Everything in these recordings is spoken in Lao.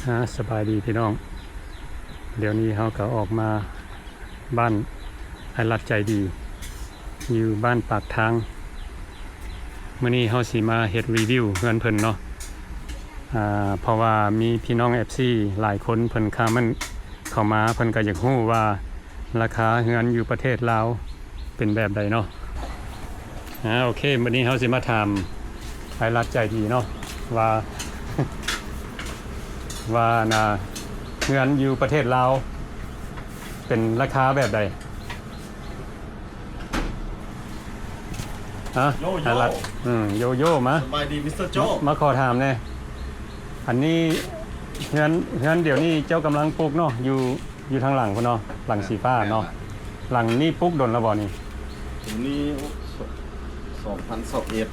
ອາ ສະບາຍດີພີ່ນ້ອງ, ດຽວນີ້ເຮົາກໍອອກມາບ້ານອ້າຍລັດໃຈດີ ຢູ່ບ້ານປາກທາງ. ມື້ນີ້ເຮົາຊິມາເຮັດຣີວິວເຮືອນເພິ່ນເນາະ, ອາ ເພາະວ່າມີພີ່ນ້ອງເອັຟຊີຫຼາຍຄົນເພິ່ນຄອມເມັນເຂົ້າມາ, ເພິ່ນກໍຢາກຮູ້ວ່າ ລາຄາເຮືອນຢູ່ປະເທດລາວເປັນແບບໃດເນາະ. ອາ ໂອເຄ, ມື້ນີ້ເຮົາຊິມາຖາມອ້າຍລັດໃຈດີເນາະ ວ່າ ວ່າ ນະ ເຮືອນຢູ່ປະເທດລາວເປັນລາຄາແບບໃດ? ຮະ? ໂຢໂຢ ອ້າຍລັດ ອືມ ໂຢໂຢ ມາ ສະບາຍດີ ມິສເຕີໂຈ ມາຂໍຖາມແດ່, ອັນນີ້ເຮືອນ ເຮືອນດຽວນີ້ເຈົ້າກຳລັງປຸກເນາະ ຢູ່ ຢູ່ທາງຫຼັງພຸ້ນເນາະ, ຫຼັງສີຟ້າເນາະ. ແມ່ນໆ ຫຼັງນີ້ປຸກດົນແລ້ວບໍ່ນີ້? ຕົວນີ້ ໂອ້ ສອງພັນຊາວເອັດ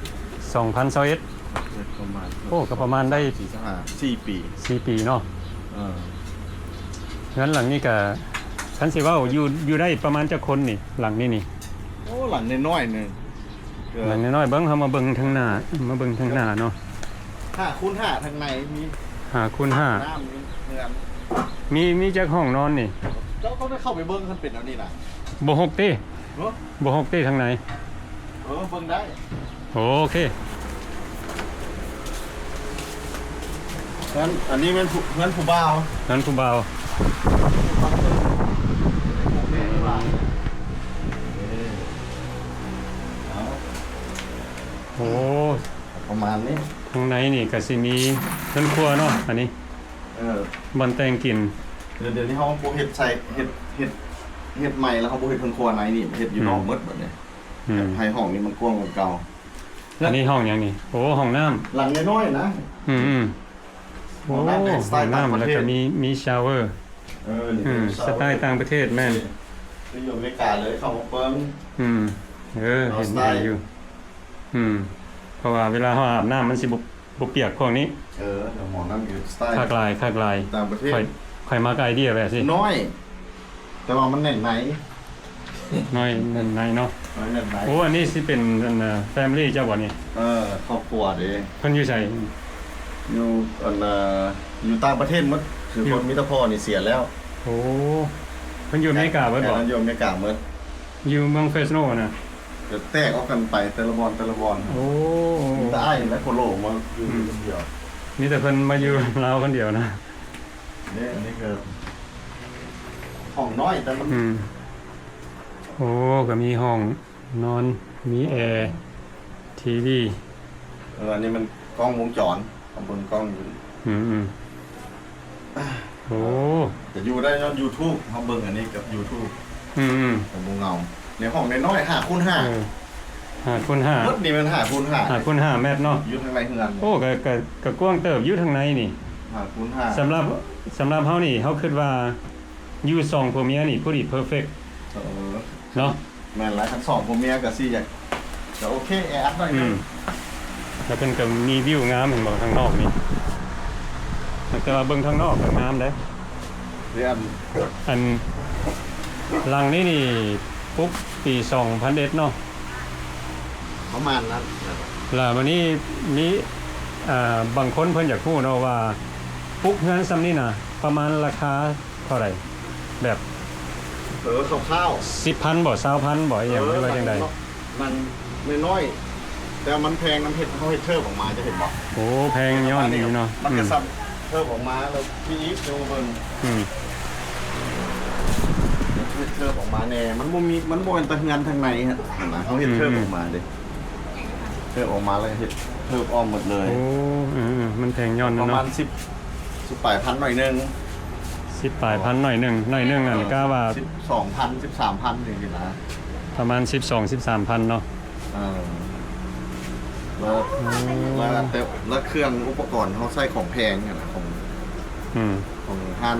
ສອງພັນຊາວເອັດ ປະມານ ໂອ້ ກໍປະມານໄດ້ສີ່ ຫ້າ ສີ່ປີ ສີ່ປີເນາະ. ເອີ ເຮືອນຫຼັງນີ້ກໍ ຄັນຊິເວົ້າຢູ່ ຢູ່ໄດ້ປະມານຈັກຄົນນີ້ ຫຼັງນີ້ນີ້? ໂອ້ ຫຼັງນ້ອຍໆ ໜຶ່ງ ເອີ ຫຼັງນ້ອຍໆ ເບິ່ງ ເຮົາມາເບິ່ງທາງໜ້າ ມາເບິ່ງທາງໜ້າເນາະ. ຫ້າຄູນຫ້າ ທາງໃນມີ ຫ້າຄູນຫ້າ ນ້ຳມີເຮືອນ ມີ ມີຈັກຫ້ອງນອນນີ້? ເຈົ້າຕ້ອງໄດ້ເຂົ້າໄປເບິ່ງ ຄັນເປັນແນວນີ້ນະ. ບໍ່ຮົກຕິ? ເອີ ບໍ່ຮົກຕິທາງໃນ? ເອີ ເບິ່ງໄດ້. ໂອເຄ ເຮືອນ ອັນນີ້ແມ່ນຜູ້ ເຮືອນຜູ້ບ່າວ ເຮືອນຜູ້ບ່າວ. ໂອ້ ປະມານນີ້ ທາງໃນນີ້ກໍຊິມີເຮືອນຄົວເນາະ ອັນນີ້ ເອີ ບ່ອນແຕ່ງກິນ. ດຽວ ດຽວນີ້ເຮົາບໍ່ເຮັດໃສ່ ເຮັດ ເຮັດ ເຮັດໃໝ່ແລ້ວ ເຮົາບໍ່ເຮັດເຮືອນຄົວໃນນີ້ ເຮັດຢູ່ ອືມ ນອກໝົດບັດນີ້. ອືມ ໃຫ້ຫ້ອງນີ້ມັນກວ້າງກວ່າເກົ່າ. ແລ້ວອັນນີ້ຫ້ອງຫຍັງນີ້? ໂອ້ ຫ້ອງນ້ຳ ຫຼັງນ້ອຍໆ ນະ. ອືມໆ ໂອ້ ຫ້ອງນ້ຳແບບສະໄຕຕ່າງປະເທດ ຫ້ອງນ້ຳ ແລ້ວກໍມີ ມີຊາວເວີ. ເອີ ອືມ ສະໄຕຕ່າງປະເທດ ແມ່ນ ຄືຢູ່ອາເມລິກາເລີຍ ເຂົ້າມາເບິ່ງ. ອືມ ເອີ ເຫັນ ເຫັນຢູ່. ອືມ ເພາະວ່າເວລາເຮົາອາບນ້ຳມັນຊິບໍ່ ບໍ່ປຽກພວກນີ້. ເອີ ຫ້ອງນ້ຳຢູ່ສະໄຕ ຄັກຫຼາຍ ຄັກຫຼາຍ ຕ່າງປະເທດ. ຂ້ອຍ ຂ້ອຍມັກໄອເດຍແບບນີ້ ນ້ອຍ ແຕ່ວ່າມັນແໜ້ນໃນ. ນ້ອຍແໜ້ນໃນເນາະ ນ້ອຍແໜ້ນໃນ. ໂອ້ ອັນນີ້ຊິເປັນ ອັນ ແຟມິລີເຈົ້າບໍ່ນີ້? ເອີ ຄອບຄົວເດ້. ເພິ່ນຢູ່ໃສ? ຢູ່ ອັນ ຢູ່ຕ່າງປະເທດໝົດ ຄື ຢູ່ ຄົນມີແຕ່ພໍ່ນີ້ເສຍແລ້ວ. ໂອ້ ເພິ່ນຢູ່ອາເມລິກາເບິດບໍ່? ແມ່ນ ຢູ່ອາເມລິກາໝົດ ຢູ່ເມືອງເຟຣສໂນນະ. ກໍແຕກອອກກັນໄປແຕ່ລະບ່ອນ ແຕ່ລະບ່ອນ. ໂອ້ ມີແຕ່ອ້າຍ ແລະ ໂຄໂລມາຢູ່ ອືມ ຄົນດຽວ. ມີແຕ່ເພິ່ນມາຢູ່ລາວຄົນດຽວນະ. ນີ້ ອັນນີ້ກໍຫ້ອງນ້ອຍ ແຕ່ມັນ ອືມ ໂອ້ ກໍມີຫ້ອງນອນ ມີແອ ທີວີ. ເອີ ອັນນີ້ມັນກ້ອງວົງຈອນ ເຮົາເບິ່ງກ້ອງຢູ່. ອືມ ອືມ ໂອ້ ຈະຢູ່ໄດ້ຍ້ອນຢູທູບ ເຮົາເບິ່ງອັນນີ້ກັບຢູທູບ. ອືມ ອືມ ກໍບໍ່ເຫງົາ. ໃນຫ້ອງນ້ອຍໆ ຫ້າຄູນຫ້າ ເອີ ຫ້າຄູນຫ້າ ໝົດນີ້ແມ່ນຫ້າຄູນຫ້າ ຫ້າຄູນຫ້າແມັດເນາະ ຢູ່ທາງໃນເຮືອນ. ໂອ້ ກໍ ກໍ ກໍກວ້າງເຕີບຢູ່ທາງໃນນີ້ ຫ້າຄູນຫ້າ. ສຳລັບ ສຳລັບເຮົານີ້ ເຮົາຄິດວ່າຢູ່ສອງຜົວເມຍນີ້ ພໍດີເພີເຟັກ ເອີ ເນາະ. ແມ່ນລະ ຄັນສອງຜົວເມຍກໍຊິຢາກ ກໍໂອເຄ ແອອັດໜ້ອຍໜຶ່ງ. ອືມ ແລ້ວເພິ່ນກໍມີວິວງາມ ເຫັນບໍ່ ທາງນອກນີ້? ແຕ່ວ່າເບິ່ງທາງນອກກໍງາມເດ້. ເລື່ອນ ອັນ ຫຼັງນີ້ນີ້ປຸກປີສອງພັນເອັດເນາະ ປະມານນັ້ນ. ແລ້ວບັດນີ້ມີ ເອີ ບາງຄົນເພິ່ນຢາກຮູ້ເນາະວ່າ ປຸກເຮືອນສ່ຳນີ້ນະ ປະມານລາຄາ ເທົ່າໃດ? ແບບ ເອີ ຄ່າວໆ ສິບພັນບໍ່ ຊາວພັນບໍ່ ອີ່ຫຍັງ ເອີ ຫຼືວ່າຈັ່ງໃດ? ຫຼັງ ຫຼັງນ້ອຍໆ ແຕ່ມັນແພງນຳ ເຮັດ ເຮົາເຮັດເທີບອອກມາ ຈະເຫັນບໍ່? ໂອ້ ແພງຍ້ອນນີ້ເນາະ. ມັນກໍ ອືມ ສ່ຳເທີບອອກມາ ແລ້ວມີອີກ ເດີເບິ່ງ. ອືມ ເຮັດເທີບອອກມາແດ່ ມັນບໍ່ມີ ມັນບໍ່ແມ່ນແຕ່ເຮືອນທາງໃນຫັ້ນນະ ເຮົາເຮັດເທີບ ອືມ ອອກມາເດ້. ເທີບອອກມາແລ້ວເຮັດເທີບອ້ອມໝົດເລີຍ. ໂອ້ ເອີໆ ມັນແພງຍ້ອນນັ້ນເນາະ. ປະມານສິບ ສິບປາຍພັນໜ້ອຍໜຶ່ງ ສິບປາຍພັນໜ້ອຍໜຶ່ງ ໜ້ອຍໜຶ່ງນັ້ນ ເອີ ກະວ່າ ສິບສອງພັນ ສິບສາມພັນ ຈັ່ງຊີ້ນະ ປະມານສິບສອງ ສິບສາມພັນເນາະ. ເອີ ແລ້ວ ໂອ້ ແລ້ວແຕ່ ແລ້ວເຄື່ອງອຸປະກອນເຮົາໃຊ້ຂອງແພງຫັ້ນນະ ຂອງ ອືມ ຂອງຮ້ານ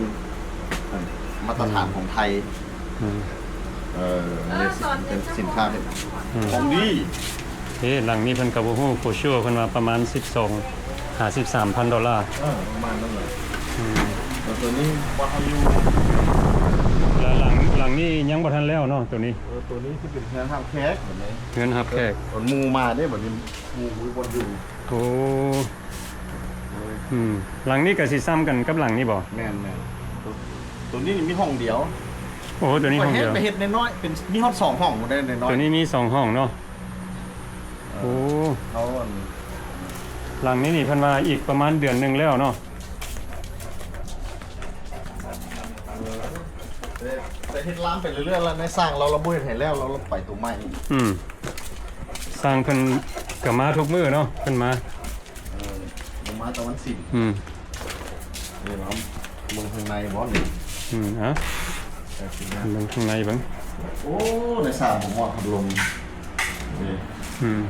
ອັນ ມາດຕະຖານຂອງໄທ. ອືມ ເອີ ອັນນີ້ເປັນສິນຄ້າເປັນ ອືມ ຂອງດີ. ເອີ ຫຼັງນີ້ເພິ່ນກໍບໍ່ຮູ້ for sure ເພິ່ນວ່າປະມານສິບສອງຫາສິບສາມພັນໂດລາ. ເອີ ປະມານນັ້ນແຫຼະ. ອືມ ແລ້ວຕົວນີ້ບໍ່ທັນຢູ່ ແລ້ວຫຼັງ ຫຼັງນີ້ຍັງບໍ່ທັນແລ້ວເນາະ ຕົວນີ້. ເອີ ຕົວນີ້ຊິເປັນເຮືອນຮັບແຂກ ເຮືອນຮັບແຂກ ເອີ ໝູ່ມາເດ້ ບັດນີ້ໝູ່ບໍ່ມີບ່ອນຢູ່. ໂອ້ ເອີ ອືມ ຫຼັງນີ້ກໍຊິສ່ຳກັນກັບຫຼັງນີ້ບໍ່? ແມ່ນໆ ໂຕ ໂຕນີ້ມີຫ້ອງດຽວ. ໂອ້ ໂຕນີ້ຫ້ອງດຽວ ຂ້ອຍເຮັດ ໄປເຮັດນ້ອຍໆ ເປັນ ມີຮອດສອງຫ້ອງພຸ້ນເດ້ ນ້ອຍໆ. ໂຕນີ້ມີສອງຫ້ອງເນາະ. ເອີ ໂອ້ ເຮົາອັນ ຫຼັງນີ້ນີ້ເພິ່ນວ່າອີກປະມານເດືອນໜຶ່ງແລ້ວເນາະ. ເອີ ແຕ່ເຮັດລາມໄປເລື້ອຍໆ ແລ້ວນາຍຊ່າງລາວ ລາວບໍ່ເຮັດໃຫ້ແລ້ວ ລາວ ລາວໄປໂຕໃໝ່. ອືມ ຊ່າງເພິ່ນກໍມາທຸກມື້ເນາະ ເພິ່ນມາ. ເອີ ບໍ່ມາຕາວັນສິນ. ອືມ ນີ້ເນາະ ເບິ່ງຂ້າງໃນບໍ່ນີ້? ອືມ ອະ ເບິ່ງຂ້າງໃນເບິ່ງ. ໂອ້ ໃນສາມ ຜົມມອດພັດລົມນີ້. ອືມ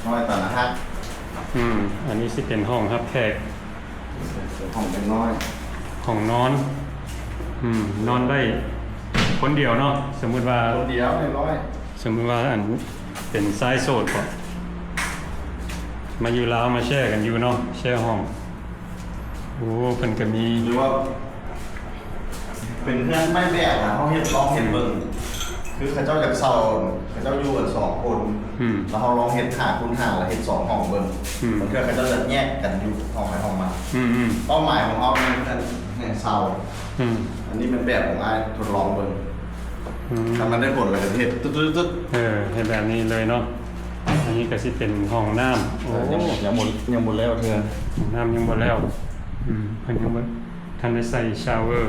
ນ້ອຍຕານະຮັກ. ອືມ ອັນນີ້ຊິເປັນຫ້ອງຮັບແຂກ ເປັນຫ້ອງນ້ອຍ ຫ້ອງນອນ. ອືມ ນອນໄດ້ຄົນດຽວເນາະ. ສົມມຸດວ່າຄົນດຽວນ້ອຍ ສົມມຸດວ່າອັນເປັນຊາຍໂສດເກາະ ມາຢູ່ລາວມາແຊກັນຢູ່ເນາະ ແຊຫ້ອງ. ໂອ້ ເພິ່ນກໍມີ ຫຼືວ່າເປັນເຮືອນໄມ້ແບບນະ ເຮົາເຮັດ ລອງເຮັດເບິ່ງ. ຄືເຂົາເຈົ້າຢາກເຊົ່າ ເຂົາເຈົ້າຢູ່ກັນສອງຄົນ. ອືມ ແລ້ວເຮົາລອງເຮັດຫ້າຄູນຫ້າ ແລ້ວເຮັດສອງຫ້ອງເບິ່ງ. ອືມ ບາງເທື່ອເຂົາເຈົ້າຢາກແຍກກັນຢູ່ຫ້ອງໃຜຫ້ອງມັນ. ອືມໆ ເປົ້າໝາຍຂອງເຮົາແມ່ນເຮືອນ ເຮືອນເຊົ່າ. ອືມ ອັນນີ້ແມ່ນແບບຂອງອ້າຍທົດລອງເບິ່ງ. ອືມ ຖ້າມັນໄດ້ຜົນແລ້ວກໍເຮັດຕຶດໆໆ. ເອີ ເຮັດແບບນີ້ເລີຍເນາະ. ອັນນີ້ກໍຊິເປັນຫ້ອງນ້ຳ. ໂອ້ ເອີ ຍັງ ຍັງບໍ່ ຍັງບໍ່ແລ້ວເທື່ອ ຫ້ອງນ້ຳຍັງບໍ່ແລ້ວ. ອືມ ເພິ່ນຍັງບໍ່ທັນໄດ້ໃສ່ຊາວເວີ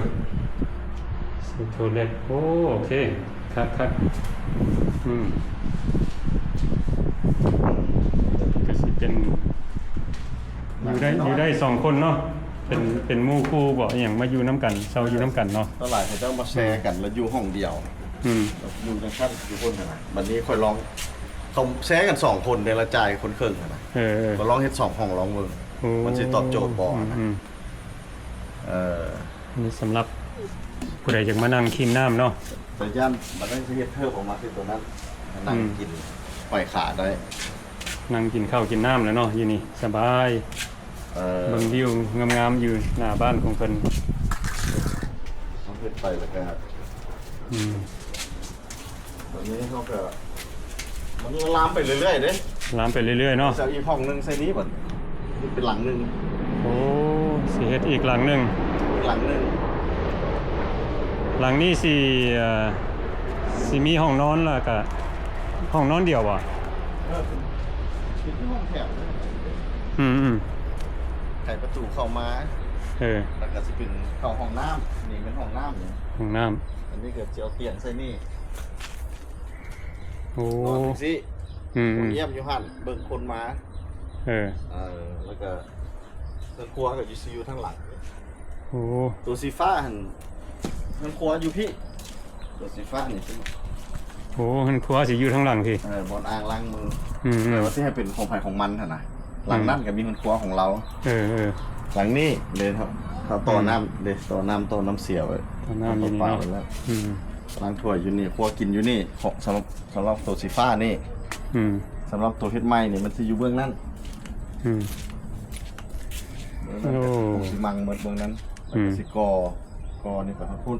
ໃສ່ໂທເລັດ. ໂອ້ ໂອເຄ ຄັກໆ. ອືມ ກໍຊິເປັນ ຢູ່ໄດ້ ຢູ່ໄດ້ສອງຄົນເນາະ. ເປັນ ເປັນໝູ່ຄູ່ບໍ່ ອີ່ຫຍັງ ມາຢູ່ນຳກັນ ເຊົ່າຢູ່ນຳກັນເນາະ. ສ່ວນຫຼາຍເຂົາເຈົ້າມາແຊກັນ ແລ້ວຢູ່ຫ້ອງດຽວ. ອືມ ຢູ່ຈັ່ງຊັ້ນ ຢູ່ພຸ້ນຫັ້ນນະ. ບັດນີ້ຂ້ອຍລອງ ເຂົາແຊກັນສອງຄົນເດ້ ລະຈ່າຍຄົນເຄິ່ງຫັ້ນນະ. ເອີ ກໍລອງເຮັດສອງຫ້ອງລອງເບິ່ງ. ໂອ້ ມັນຊິຕອບໂຈດບໍ່ຫັ້ນນະ. ອືມໆ ເອີ ອັນນີ້ສຳລັບຜູ້ໃດຢາກມານັ່ງກິນນ້ຳເນາະ. ແຕ່ຢ້ານບັດນັ້ນຊິເຮັດເພີ່ມອອກມາຄືໂຕນັ້ນ ນັ່ງ ອືມ ກິນຫ້ອຍຂາໄດ້ ນັ່ງກິນເຂົ້າກິນນ້ຳແລ້ວເນາະ. ຢູ່ນີ້ສະບາຍ. ເອີ ເບິ່ງວິວງາມໆຢູ່ໜ້າບ້ານຂອງເພິ່ນ. ເຮົາເຮັດໄປແລ້ວກໍ ອືມ ບັດນີ້ເຮົາກໍ ມັນລາມໄປເລື້ອຍໆເດ້ ລາມໄປເລື້ອຍໆເນາະ. ຈະເອົາອີກຫ້ອງໜຶ່ງໃສ່ນີ້ບັດນີ້ ເປັນຫຼັງໜຶ່ງ. ໂອ້ ຊິເຮັດອີກຫຼັງໜຶ່ງ ອີກຫຼັງໜຶ່ງ. ຫຼັງນີ້ຊິ ເອີ ຊິມີຫ້ອງນອນ ແລ້ວກໍຫ້ອງນອນດຽວບໍ່? ເອີ ເປັນ ເປັນຫ້ອງແຖວເລີຍ. ອືມໆ ໄຂປະຕູເຂົ້າມາ. ເອີ ແລ້ວກໍຊິເປັນເຂົ້າຫ້ອງນ້ຳ. ນີ້ແມ່ນຫ້ອງນ້ຳນີ້ ຫ້ອງນ້ຳ. ອັນນີ້ກໍຈະເອົາຕຽງໃສ່ນີ້. ໂອ້ ນອນຈັ່ງຊີ້. ອືມໆ ຄົນຢ້ຽມຢູ່ຫັ້ນ ເບິ່ງຄົນມາ. ເອີ ເອີ ແລ້ວກໍເຮືອນຄົວກໍຢູ່ ຊິຢູ່ທາງຫຼັງ. ໂອ້ ໂຕສີຟ້າຫັ້ນ ເຮືອນຄົວຢູ່ພີ້. ໂຕສີຟ້ານີ້ຊິ ໂອ້ ເຮືອນຄົວຊິຢູ່ທາງຫຼັງພີ້. ເອີ ບ່ອນອ່າງລ້າງມື. ອືມໆ ແຕ່ວ່າຊິໃຫ້ເປັນຂອງໃຜຂອງມັນຫັ້ນນະ. ຫຼັງນັ້ນກໍມີເຮືອນຄົວຂອງລາວ. ເອີໆ ຫຼັງນີ້ເດ້ ເຂົາ ເຂົາຕໍ່ນ້ຳເດ້ ຕໍ່ນ້ຳ ຕໍ່ນ້ຳເສຍໄວ້ ຕໍ່ນ້ຳຢູ່ນີ້ເນາະ. ອືມ ລ້າງຖ້ວຍຢູ່ນີ້ ຄົວກິນຢູ່ນີ້. ສຳລັບ ສຳລັບໂຕສີຟ້ານີ້. ອືມ ສຳລັບໂຕເຮັດໃໝ່ນີ້ ມັນຊິຢູ່ເບື້ອງນັ້ນ. ອືມ ເບື້ອງນັ້ນ ໂອ້ ກໍຊິມັງໝົດເບື້ອງນັ້ນ. ອືມ ແລ້ວກໍຊິກໍ່ ກໍ່ນີ້ໄປຮອດພຸ້ນ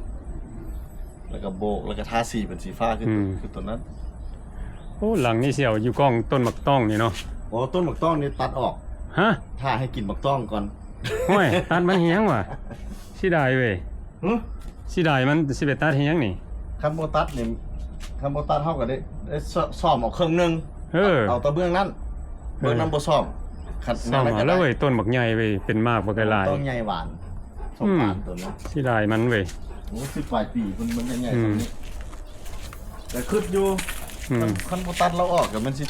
ແລ້ວກໍໂບກ ແລ້ວກໍທາສີເປັນສີຟ້າຄື ອືມ ຄືຕົວນັ້ນ. ໂອ້ ຫຼັງນີ້ຊິເອົາຢູ່ກ້ອງຕົ້ນໝາກຕ້ອງນີ້ເນາະ. ໂອ້ ຕົ້ນໝາກຕ້ອງນີ້ຕັດອອກ. ຮະ? ຖ້າໃຫ້ກິນໝາກຕ້ອງກ່ອນ. ໂອ້ຍ ຕັດມັນເຮັດຫຍັງວະ? ເສຍດາຍເວີຍ. ຫຶ? ເສຍດາຍ ມັນຊິໄປຕັດເຮັດຫຍັງນີ້? ຄັນບໍ່ຕັດນີ້ ຄັນບໍ່ຕັດເຮົາກໍໄດ້ ໄດ້ ຊ- ສ້ອມເອົາເຄິ່ງໜຶ່ງ. ເອີ ເອົາແຕ່ເບື້ອງນັ້ນ. ເອີ ເບື້ອງນັ້ນບໍ່ສ້ອມ. ຄັນ ສ້ອມເອົາແລ້ວເວີຍ ຕົ້ນບັກໃຫຍ່ເວີຍ ເປັນໝາກບັກຫຼາຍໆ. ຕ້ອງໃຫຍ່ຫວານ. ສົມຫວານ ອືມ ຕົວນັ້ນ. ເສຍດາຍມັນເວີຍ. ໂອ້ ສິບປາຍປີ ມັນ ມັນຍັງໃຫຍ່ ອືມ ສ່ຳນີ້. ແຕ່ຄິດຢູ່ ອືມ ຄັນ ຄັນບໍ່ຕັດລາວອອກ ກໍມັນຊິ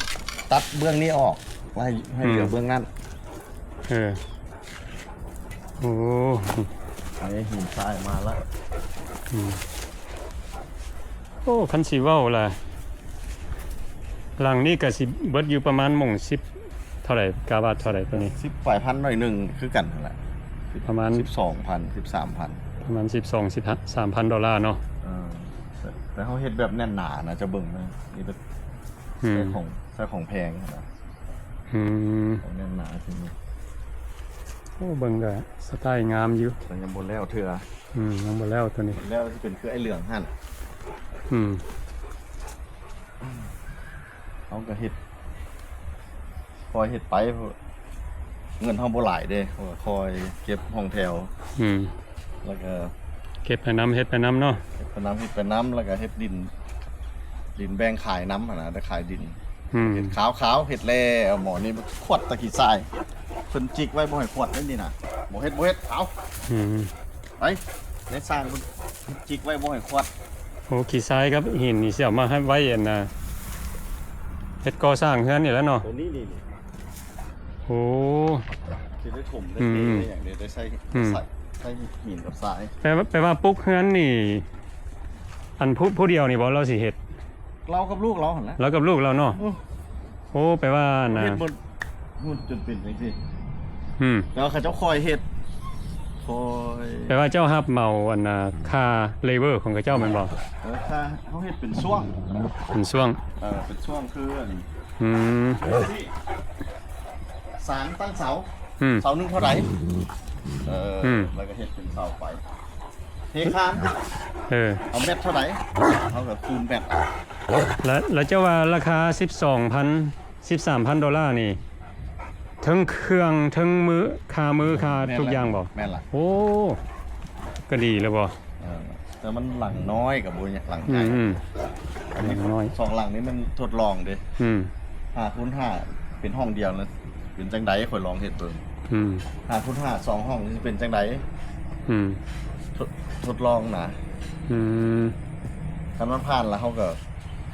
ຕັດເບື້ອງນີ້ອອກ ໃຫ້ ໃຫ້ເຫຼືອ ອືມ ເບື້ອງນັ້ນ. ເອີ ໂອ້ ອັນນີ້ຫີນຊາຍມາແລ້ວ. ອືມ ໂອ້ ຄັນຊິເວົ້າລະ ຫຼັງນີ້ກໍຊິເບິດຢູ່ປະມານໝ່ອງສິບເທົ່າໃດ ກາບາດເທົ່າໃດຕົວນີ້? ສິບປາຍພັນໜ້ອຍໜຶ່ງຄືກັນຫັ້ນແຫຼະ. ປະມານສິບສອງພັນ ສິບສາມພັນ ປະມານສິບສອງ ສິບສາມພັນໂດລາເນາະ. ເອີ ແຕ່ ແຕ່ເຮົາເຮັດແບບແໜ້ນໜານະ ຈະເບິ່ງນະ ນີ້ແບບ ອືມ ໃສ່ຂອງ ໃສ່ຂອງແພງນະ. ອືມ ຂອງແໜ້ນໜາຊິມີ. ໂອ້ ເບິ່ງກໍສະໄຕງາມຢູ່ ແຕ່ຍັງບໍ່ແລ້ວເທື່ອ. ອືມ ຍັງບໍ່ແລ້ວຕົວນີ້. ແລ້ວຊິເປັນຄືໄອ້ເຫຼືອງຫັ້ນ. ອືມ ເຮົາກໍເຮັດ ຄ່ອຍເຮັດໄປ. ເງິນເຮົາບໍ່ຫຼາຍເດ້ ເຮົາກໍຄ່ອຍເກັບຫ້ອງແຖວ ອືມ ແລ້ວກໍເກັບໄປນຳ ເຮັດໄປນຳເນາະ ເກັບໄປນຳ ເຮັດໄປນຳ ແລ້ວກໍເຮັດດິນ ດິນແບ່ງຂາຍນຳຫັ້ນນະ ໄດ້ຂາຍດິນ ອືມ ເຮັດຂາວໆ ເຮັດແລ້ວ ໝໍນີ້ຂວດຕະຂີ້ຊາຍ ເພິ່ນຈິກໄວ້ບໍ່ໃຫ້ຂວດເດ້ນີ້ນະ ບໍ່ເຮັດ ບໍ່ເຮັດ ເອົາ ອືມ ໄປ ໃນສ້າງເພິ່ນຈິກໄວ້ບໍ່ໃຫ້ຂວດ. ໂອ້ ຂີ້ຊາຍກັບຫີນນີ້ຊິເອົາມາໃຫ້ໄວ້ອັນນ່າ ເຮັດກໍ່ສ້າງເຮືອນນີ້ແຫຼະເນາະ ໂຕນີ້ນີ້ ໂອ້ ຊິໄດ້ຖົມໄດ້ ອືມ ເທໄດ້ຫຍັງ ໄດ້ໃສ່ ອືມ ໃສ່ ໃສ່ຫີນກັບຊາຍ ແປວ່າ ແປວ່າປຸກເຮືອນນີ້ ອັນຜູ້ ຜູ້ດຽວນີ້ບໍ່ ລາວຊິເຮັດ? ລາວກັບລູກລາວຫັ້ນແຫຼະ ລາວກັບລູກລາວເນາະ ອືມ ໂອ້ ແປວ່າອັນນ່າ ເຮັດໝົດ ເຮັດຈົນເປັນຈັ່ງຊີ້ ອືມ ແຕ່ວ່າເຂົາເຈົ້າຄ່ອຍເຮັດ ຄ່ອຍ ແປວ່າເຈົ້າຮັບເໝົາອັນນ່າ ຄ່າເລເບີຂອງເຂົາເຈົ້າແມ່ນບໍ່? ເອີ ຄ່າ ເຮົາເຮັດເປັນຊ່ວງ ເປັນຊ່ວງ ເອີ ເປັນຊ່ວງ ຄືອັນ ອືມ ນີ້ ສາງຕັ້ງເສົາ ອືມ ເສົາໜຶ່ງເທົ່າໃດ ເອີ ອືມ ແລ້ວກໍເຮັດເປັນເສົາໄປ ເທຄານ ເອີ ເອົາແມັດເທົ່າໃດ ເຮົາກໍຄູນແມັດ ແລ້ວ ແລ້ວເຈົ້າວ່າລາຄາສິບສອງພັນ ສິບສາມພັນໂດລານີ້ ເຖິງເຄື່ອງ ເຖິງມື ຄ່າມື ຄ່າ ແມ່ນລະ ທຸກຢ່າງບໍ່? ແມ່ນລະ ໂອ້ ກໍດີແລ້ວບໍ່? ເອີ ແຕ່ມັນຫຼັງນ້ອຍກັບບໍ່ ຫຼັງໃຫຍ່ ອືມ ອືມ ອັນນີ້ ຫຼັງນ້ອຍ ສອງຫຼັງນີ້ມັນທົດລອງເດ້ ອືມ ຫ້າຄູນຫ້າ ເປັນຫ້ອງດຽວນະ ເປັນຈັ່ງໃດ ຂ້ອຍລອງເຮັດເບິ່ງ ອືມ ຫ້າຄູນຫ້າ ສອງຫ້ອງນີ້ຊິເປັນຈັ່ງໃດ ອືມ ທົດ ທົດລອງນະ ອືມ ຄັນມັນຜ່ານແລ້ວເຮົາກໍ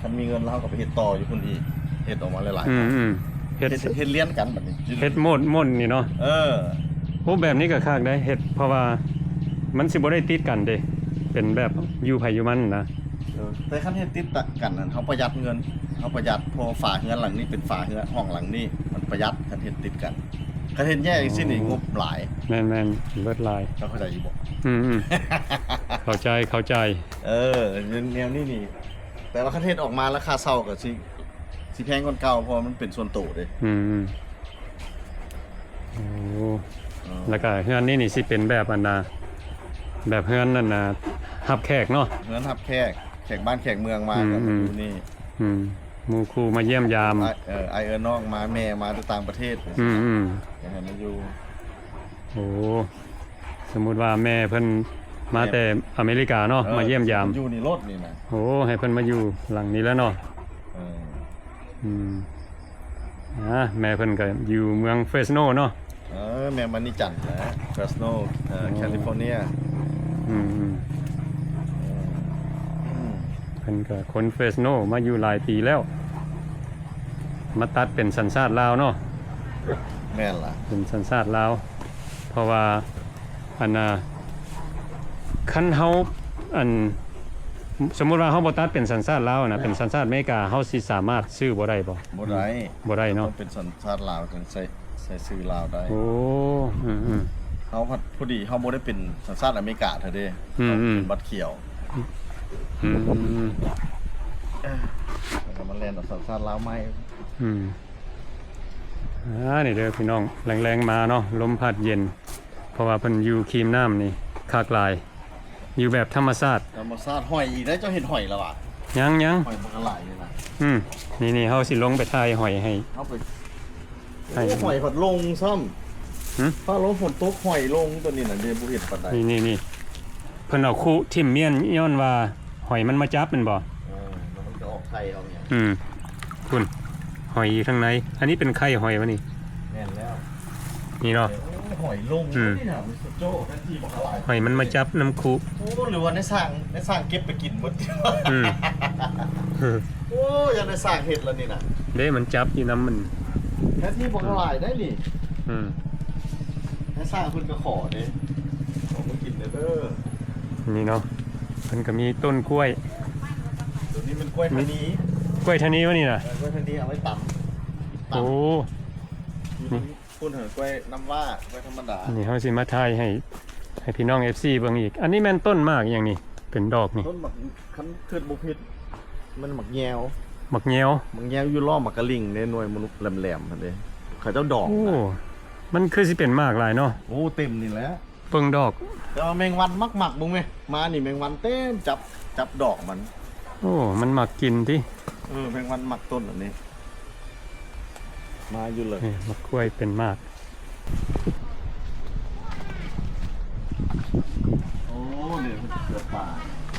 ຄັນມີເງິນແລ້ວເຮົາກໍໄປເຮັດຕໍ່ຢູ່ພຸ້ນອີກ ເຮັດອອກມາຫຼາຍໆ ອືມ ເຮັດ ເຮັດ ເຮັດລຽນກັນບັດນີ້ ເຮັດໂມດ ໂມດນີ້ເນາະ ເອີ ໂອ້ ແບບນີ້ກໍຄັກເດ້ ເຮັດ ເພາະວ່າມັນຊິບໍ່ໄດ້ຕິດກັນເດ້ ເປັນແບບຢູ່ໃຜຢູ່ມັນນະ ເອີ ແຕ່ຄັນເຮັດຕິດກັນຫັ້ນ ເຮົາປະຢັດເງິນ ເຮົາປະຢັດ ເພາະວ່າຝາເຮືອນຫຼັງນີ້ເປັນຝາເຮືອນຫ້ອງຫຼັງນີ້ ມັນປະຢັດ ຄັນເຮັດຕິດກັນ ຄັນເຮັດແຍກຈັ່ງຊີ້ນີ້ ອືມ ງົບຫຼາຍ ແມ່ນໆ ເບິດຫຼາຍ ເຈົ້າເຂົ້າໃຈຢູ່ບໍ່? ອືມໆ ເຂົ້າໃຈ ເຂົ້າໃຈ ເອີ ແນວນີ້ນີ້ ແຕ່ວ່າຄັນເຮັດອອກມາລາຄາເຊົ່າກໍຊິ ຊິແພງກວ່າເກົ່າ ເພາະວ່າມັນເປັນສ່ວນໂຕເດ້ ອືມ ໂອ້ ເອີ ແລ້ວກໍເຮືອນນີ້ນີ້ຊິເປັນແບບອັນນ່າ ແບບເຮືອນອັນນ່າ ຮັບແຂກເນາະ ເຮືອນຮັບແຂກ ແຂກບ້ານແຂກເມືອງມາ ອືມ ກໍມາຢູ່ນີ້ ອືມ ໝູ່ຄູ່ມາຢ້ຽມຢາມ ອ້າຍ ເອີ ອ້າຍເອື້ອຍນ້ອງມາ ແມ່ມາແຕ່ຕ່າງປະເທດ ອືມໆ ຢາກໃຫ້ມາຢູ່ ໂອ້ ສົມມຸດວ່າແມ່ເພິ່ນມາແຕ່ອາເມລິກາເນາະ ເອີ ມາຢ້ຽມຢາມ ຢູ່ນີ້ໂລດນີ້ນະ ໂອ້ ໃຫ້ເພິ່ນມາຢູ່ຫຼັງນີ້ແຫຼະເນາະ ເອີ ອືມ ອ່າ ແມ່ເພິ່ນກໍຢູ່ເມືອງເຟຣສໂນເນາະ ເອີ ແມ່ມະນີຈັນແຫຼະ ເຟຣສໂນ ເອີ ໂອ້ ແຄລິຟໍເນຍ ອືມໆ ເອີ ເພິ່ນກໍຄົນເຟຣສໂນ ມາຢູ່ຫຼາຍປີແລ້ວ ມາຕັດເປັນສັນຊາດລາວເນາະ ແມ່ນລະ ເປັນສັນຊາດລາວ ເພາະວ່າ ອັນນ່າ ຄັນເຮົາ ອັນ ສົມມຸດວ່າເຮົາບໍ່ຕັດເປັນສັນຊາດລາວນະ ເປັນສັນຊາດອາເມລິກາ ເຮົາຊິສາມາດຊື້ບໍ່ໄດ້ບໍ່? ບໍ່ໄດ້ ບໍ່ໄດ້ເນາະ ຕ້ອງເປັນສັນຊາດລາວ ເຖິງໃຊ້ ໃຊ້ຊື່ລາວໄດ້ ໂອ້ ອືມໆ ເຮົາພັດພໍດີເຮົາບໍ່ໄດ້ເປັນສັນຊາດອາເມລິກາເທື່ອເດ້ ອືມໆ ເຮົາເປັນບັດຂຽວ ອືມ ແລ້ວກໍມາແລ່ນເອົາສັນຊາດລາວໃໝ່ ອືມ ອ່າ ນີ້ເດີພີ່ນ້ອງ ແລງໆມາເນາະ ລົມພັດເຢັນ ເພາະວ່າເພິ່ນຢູ່ຄີມນ້ຳນີ້ຄັກຫຼາຍ ຢູ່ແບບທຳມະຊາດ ທຳມະຊາດ ຫອຍອີກແລ້ວ ເຈົ້າເຫັນຫອຍແລ້ວຫວາ? ຍັງໆ ຫອຍບັກຫຼາຍນີ້ນະ ອືມ ນີ້ໆ ເຮົາຊິລົງໄປຖ່າຍຫອຍໃຫ້ ເອົາໄປ ໃຫ້ ໂອ້ ຫອຍພັດລົງຊ້ຳ ຫຶ? ຟ້າລົງຝົນຕົກຫອຍລົງ ຕົວນີ້ນະເດ້ ບໍ່ເຫັນປານໃດ ນີ້ໆໆ ເພິ່ນເອົາຄຸຖິ້ມມ້ຽນ ຍ້ອນວ່າຫອຍມັນມາຈັບແມ່ນບໍ່? ເອີ ແລ້ວມັນກໍອອກໄຂ່ອອກຫຍັງ ອືມ ພຸ້ນ ຫອຍຢູ່ທາງໃນ ອັນນີ້ເປັນໄຂ່ຫອຍວະນີ້ ແມ່ນແລ້ວ ນີ້ເນາະ ໂອ້ ຫອຍລົງ ອືມ ນີ້ນະ ມັນສຸດໂຈ້ ແທນທີ່ບັກຫຼາຍ ຫອຍມັນມາຈັບນຳຄຸ ໂອ້ ຫຼືວ່າໃນສ້າງ ໃນສ້າງເກັບໄປກິນໝົດ ອືມ ໂອ້ ຢ້ານໃນສ້າງເຮັດແລ້ວນີ້ນະ ເດ້ ມັນຈັບຢູ່ນຳມັນ ແທນທີ່ບັກຫຼາຍໄດ໋ນີ້ ອືມ ໃນສ້າງເພິ່ນກໍຂໍເດ້ ຂໍມາກິນແດ່ເດີ ນີ້ເນາະ ເພິ່ນກໍມີຕົ້ນກ້ວຍ ຕົວນີ້ແມ່ນກ້ວຍທານີ ກ້ວຍທານີວະນີ້ນະ ເອີ ກ້ວຍທານີເອົາໄວ້ຕຳ ຕຳ ໂອ້ ນີ້ ພຸ້ນຫັ້ນກ້ວຍນ້ຳວ້າ ກ້ວຍທຳມະດາ ນີ້ເຮົາຊິມາຖ່າຍໃຫ້ ໃຫ້ພີ່ນ້ອງເອັຟຊີເບິ່ງອີກ ອັນນີ້ແມ່ນຕົ້ນໝາກຫຍັງນີ້ ເປັນດອກນີ້ ຕົ້ນໝາກ ຄັນຄິດບໍ່ຜິດ ມັນໝາກແຍວ ໝາກແຍວ ໝາກແຍວຢູ່ລໍ້ໝາກກະລິ່ງເດ້ ໜ່ວຍມັນແຫຼມໆຫັ້ນເດ້ ເຂົາເຈົ້າດອງ ໂອ້ ນະ ມັນຄືຊິເປັນໝາກຫຼາຍເນາະ ໂອ້ ເຕັມນີ້ແຫຼະ ເບິ່ງດອກ ແຕ່ວ່າແມງວັນມັກໆ ເບິ່ງແມ ມານີ້ແມງວັນເຕັມ ຈັບ ຈັບດອກມັນ ໂອ້ ມັນມັກກິນຕິ ເອີ ແມງວັນມັກຕົ້ນອັນນີ້ ມາຢູ່ເລີຍ ນີ້ ໝາກກ້ວຍເປັນໝາກ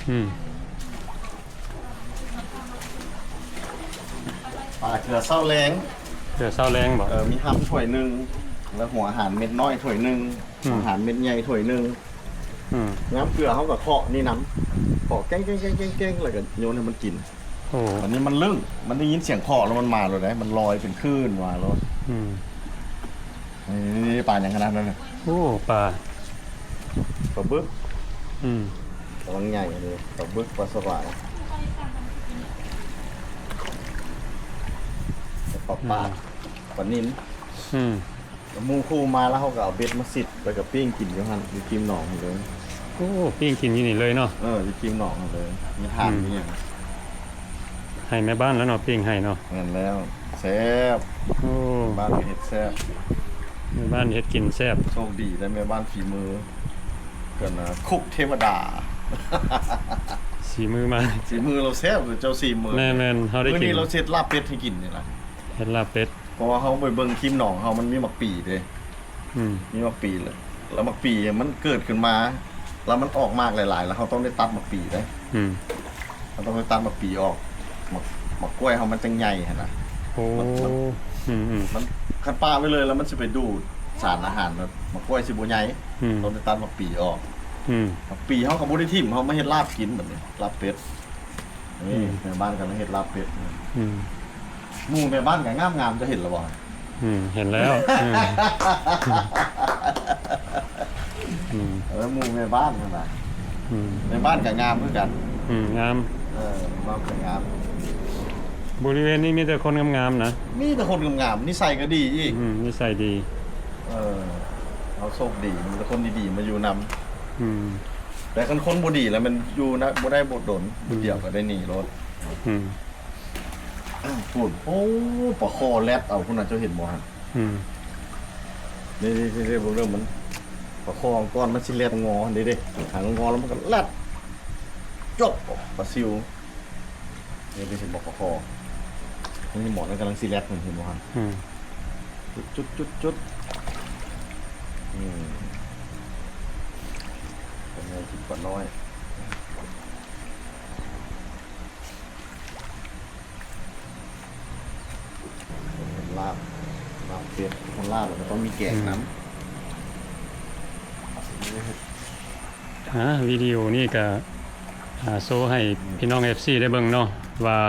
ອືມ ປາເກືອເຊົ້າແລງ ເກືອເຊົ້າແລງບໍ? ເອີ ມີຮຳຖ້ວຍໜຶ່ງ ແລ້ວຫົວອາຫານເມັດນ້ອຍຖ້ວຍໜຶ່ງ ອືມ ອາຫານເມັດໃຫຍ່ຖ້ວຍໜຶ່ງ. ອືມ ຍາມເກືອເຮົາກໍເຄາະນີ້ນຳ ເຄາະແກ້ງໆໆໆ ແລ້ວກໍໂຍນໃຫ້ມັນກິນ. ໂອ້ ອັນນີ້ມັນລຶ້ງ ມັນໄດ້ຍິນສຽງເຄາະແລ້ວມັນມາໂລດເດ້ ມັນລອຍເປັນຄື້ນມາໂລດ. ອືມ ນີ້ ນີ້ ນີ້ ປາຫຍັງຂະໜາດນັ້ນນະ? ໂອ້ ປາ ປາບຶກ. ອືມ ກຳລັງໃຫຍ່ເລີຍ ປາບຶກ ປາສະຫວາຍ ປາປາດ ອືມ ປານິນ. ອືມ ໝູ່ຄູ່ມາແລ້ວເຮົາກໍເອົາເບັດມາສິດ ແລ້ວກໍປີ້ງກິນຢູ່ຫັ້ນ ຢູ່ກິມໜອງຫັ້ນເລີຍ. ໂອ້ ປີ້ງກິນຢູ່ນີ້ເລີຍເນາະ? ເອີ ຢູ່ກິມໜອງຫັ້ນເລີຍ ມີຖ່ານ ອືມ ມີຫຍັງ. ໃຫ້ແມ່ບ້ານແລ້ວເນາະ ປີ້ງໃຫ້ເນາະ? ແມ່ນແລ້ວ ແຊບ. ໂອ້ ບ້ານເຮັດແຊບ ແມ່ບ້ານເຮັດກິນແຊບ. ໂຊກດີໄດ້ແມ່ບ້ານຝີມື ເພິ່ນນະຄຸກເທວະດາ ສີມືມາ ສີມືລາວແຊບ ເຈົ້າສີມື. ແມ່ນໆ ເຮົາໄດ້ກິນ ມື້ນີ້ລາວເຮັດລາບເປັດໃຫ້ກິນນີ້ລະ ເຮັດລາບເປັດ. ເພາະວ່າເຮົາໄປເບິ່ງຄີມໜອງເຮົາ ມັນມີໝາກປີເດ້. ອືມ ມີໝາກປີ ແລ້ວໝາກປີມັນເກີດຂຶ້ນມາ ແລ້ວມັນອອກໝາກຫຼາຍໆ ແລ້ວເຮົາຕ້ອງໄດ້ຕັດໝາກປີເດ້. ອືມ ເຮົາຕ້ອງໄດ້ຕັດໝາກປີອອກ ໝາກ ໝາກກ້ວຍເຮົາມັນຈັ່ງໃຫຍ່ຫັ້ນນະ. ໂອ້ ມັນ ມັນ ອືມໆ ມັນ ຄັນປະໄວ້ເລີຍ ແລ້ວມັນຊິໄປດູດສານອາຫານ ແບບໝາກກ້ວຍຊິບໍ່ໃຫຍ່. ອືມ ຕ້ອງໄດ້ຕັດໝາກປີອອກ. ອືມ ໝາກປີເຮົາກໍບໍ່ໄດ້ຖິ້ມ ເຮົາມາເຮັດລາບກິນບັດນີ້ ລາບເປັດ. ນີ້ ອືມ ແມ່ບ້ານກຳລັງເຮັດລາບເປັດ. ອືມ ໝູ່ແມ່ບ້ານກໍງາມໆ ເຈົ້າເຫັນແລ້ວບໍ່? ອືມ ເຫັນແລ້ວ. ເອີ ອືມ ເອີ ໝູ່ແມ່ບ້ານຫັ້ນນະ. ອືມ ແມ່ບ້ານກໍງາມຄືກັນ. ອືມ ງາມ. ເອີ ແມ່ບ້ານກໍງາມ. ບໍລິເວນນີ້ມີແຕ່ຄົນງາມໆ ນະ. ມີແຕ່ຄົນງາມໆ ນິໄສກໍດີອີກ. ອືມ ນິໄສດີ. ເອີ ເຮົາໂຊກດີ ມີແຕ່ຄົນດີໆ ມາຢູ່ນຳ. ອືມ ແຕ່ຄັນຄົນບໍ່ດີແລ້ວ ມັນຢູ່ນະ ບໍ່ໄດ້ບໍ່ດົນ ອືມ ມື້ດຽວກໍໄດ້ໜີໂລດ. ອືມ ພຸ້ນ ໂອ້ ປາຄໍແລ່ນເອົາພຸ້ນນະ ເຈົ້າເຫັນບໍ່ຫັ້ນ? ອືມ ນີ້ໆໆ ເບິ່ງເດີ ມັນ ປາຄໍກ່ອນມັນຊິແລ່ນງໍຫັ້ນເດ້ ຫາງງໍແລ້ວມັນກໍແລ່ນ ຈົບ ປາຊິວ. ນີ້ ເຫັນບໍ່ ປາຄໍ ນີ້ ໝໍນັ້ນກຳລັງຊິແລ່ນ ເຫັນບໍ່ຫັ້ນ? ອືມ ຈຸດໆໆໆ ອືມ ປາໃຫຍ່ກິນປານ້ອຍ. ລາບ ລາບເປັດ ຄັນລາບແລ້ວກໍຕ້ອງມີແກງນຳ. ອືມ ອ່າ ວິດີໂອນີ້ກໍ ອ່າ ໂຊໃຫ້ ອືມ ພີ່ນ້ອງເອັຟຊີໄດ້ເບິ່ງເນາະ ວ່າ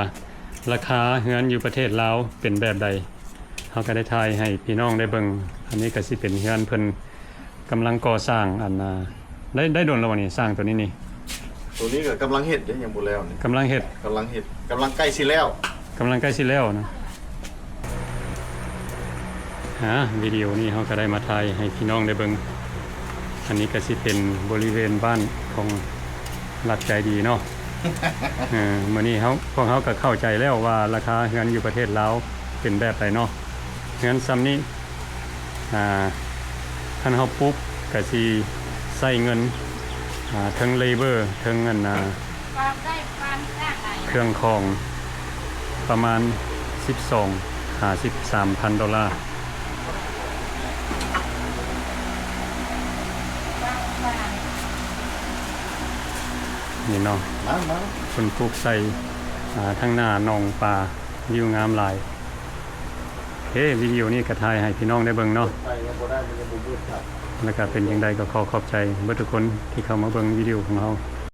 ລາຄາເຮືອນຢູ່ປະເທດລາວເປັນແບບໃດ. ເຮົາກໍໄດ້ຖ່າຍໃຫ້ພີ່ນ້ອງໄດ້ເບິ່ງ. ອັນນີ້ກໍຊິເປັນເຮືອນເພິ່ນກຳລັງກໍ່ສ້າງ ອັນ ອ່າ ໄດ້ ໄດ້ດົນແລ້ວບໍ່ນີ້ ສ້າງໂຕນີ້ນີ້? ໂຕນີ້ກໍກຳລັງເຮັດເດ້ ຍັງບໍ່ແລ້ວນີ້ ກຳລັງເຮັດ ກຳລັງເຮັດ ກຳລັງໃກ້ຊິແລ້ວ ກຳລັງໃກ້ຊິແລ້ວນະ. ອ່າ ວິດີໂອນີ້ເຮົາກໍໄດ້ມາຖ່າຍໃຫ້ພີ່ນ້ອງໄດ້ເບິ່ງ. ອັນນີ້ກໍຊິເປັນບໍລິເວນບ້ານຂອງລັດໃຈດີເນາະ. ເອີ ມື້ນີ້ເຮົາ ພວກເຮົາກໍເຂົ້າໃຈແລ້ວວ່າລາຄາເຮືອນຢູ່ປະເທດລາວເປັນແບບໃດເນາະ. ເຮືອນຊ່ຳນີ້ ອ່າ ຄັນເຮົາປຸກກະຊິໃຊ້ເງິນ ອ່າ ເທິງເລເບີ ເທິງອັນ ອ່າ ເຄື່ອງຂອງປະມານສິບສອງຫາສິບສາມພັນໂດລາ ນີ້ເນາະ. ມາ ມາ ເພິ່ນປູກໃສ່ ອ່າ ທາງໜ້າໜອງປາ ວິວງາມຫຼາຍ. ໂອເຄ ວິດີໂອນີ້ກໍຖ່າຍໃຫ້ພີ່ນ້ອງໄດ້ເບິ່ງເນາະ ແລ້ວກໍເປັນຈັ່ງໃດກໍຂໍຂອບໃຈເບິດທຸກຄົນທີ່ເຂົ້າມາເບິ່ງວິດີໂອຂອງເຮົາ.